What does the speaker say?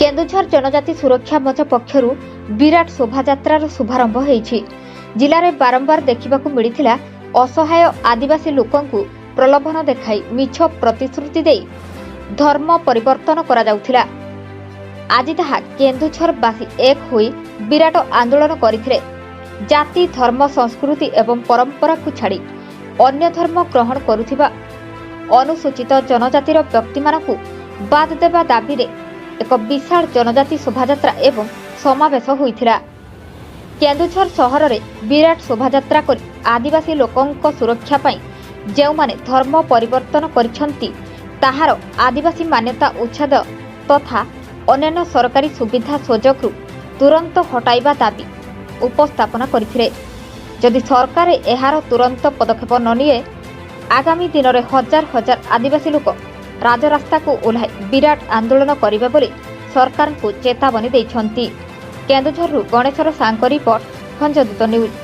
କେନ୍ଦୁଝର ଜନଜାତି ସୁରକ୍ଷା ମଞ୍ଚ ପକ୍ଷରୁ ବିରାଟ ଶୋଭାଯାତ୍ରାର ଶୁଭାରମ୍ଭ ହୋଇଛି। ଜିଲ୍ଲାରେ ବାରମ୍ବାର ଦେଖିବାକୁ ମିଳିଥିଲା, ଅସହାୟ ଆଦିବାସୀ ଲୋକଙ୍କୁ ପ୍ରଲୋଭନ ଦେଖାଇ ମିଛ ପ୍ରତିଶ୍ରୁତି ଦେଇ ଧର୍ମ ପରିବର୍ତ୍ତନ କରାଯାଉଥିଲା। ଆଜି ତାହା କେନ୍ଦୁଝରବାସୀ ଏକ ହୋଇ ବିରାଟ ଆନ୍ଦୋଳନ କରିଥିଲେ। ଜାତି, ଧର୍ମ, ସଂସ୍କୃତି ଏବଂ ପରମ୍ପରାକୁ ଛାଡ଼ି ଅନ୍ୟ ଧର୍ମ ଗ୍ରହଣ କରୁଥିବା ଅନୁସୂଚିତ ଜନଜାତିର ବ୍ୟକ୍ତିମାନଙ୍କୁ ବାଦ୍ ଦେବା ଦାବିରେ ଏକ ବିଶାଳ ଜନଜାତି ଶୋଭାଯାତ୍ରା ଏବଂ ସମାବେଶ ହୋଇଥିଲା। କେନ୍ଦୁଝର ସହରରେ ବିରାଟ ଶୋଭାଯାତ୍ରା କରି ଆଦିବାସୀ ଲୋକଙ୍କ ସୁରକ୍ଷା ପାଇଁ ଯେଉଁମାନେ ଧର୍ମ ପରିବର୍ତ୍ତନ କରିଛନ୍ତି, ତାହାର ଆଦିବାସୀ ମାନ୍ୟତା ଉଚ୍ଛେଦ ତଥା ଅନ୍ୟାନ୍ୟ ସରକାରୀ ସୁବିଧା ସୁଯୋଗରୁ ତୁରନ୍ତ ହଟାଇବା ଦାବି ଉପସ୍ଥାପନା କରିଥିଲେ। ଯଦି ସରକାର ଏହାର ତୁରନ୍ତ ପଦକ୍ଷେପ ନ ନିଏ, ଆଗାମୀ ଦିନରେ ହଜାର ହଜାର ଆଦିବାସୀ ଲୋକ ରାଜରାସ୍ତାକୁ ଓହ୍ଲାଇ ବିରାଟ ଆନ୍ଦୋଳନ କରିବେ ବୋଲି ସରକାରଙ୍କୁ ଚେତାବନୀ ଦେଇଛନ୍ତି। କେନ୍ଦୁଝରରୁ ଗଣେଶ୍ୱର ସାଙ୍କ ରିପୋର୍ଟ, ଭଞ୍ଜଦୂତ ନ୍ୟୁଜ୍।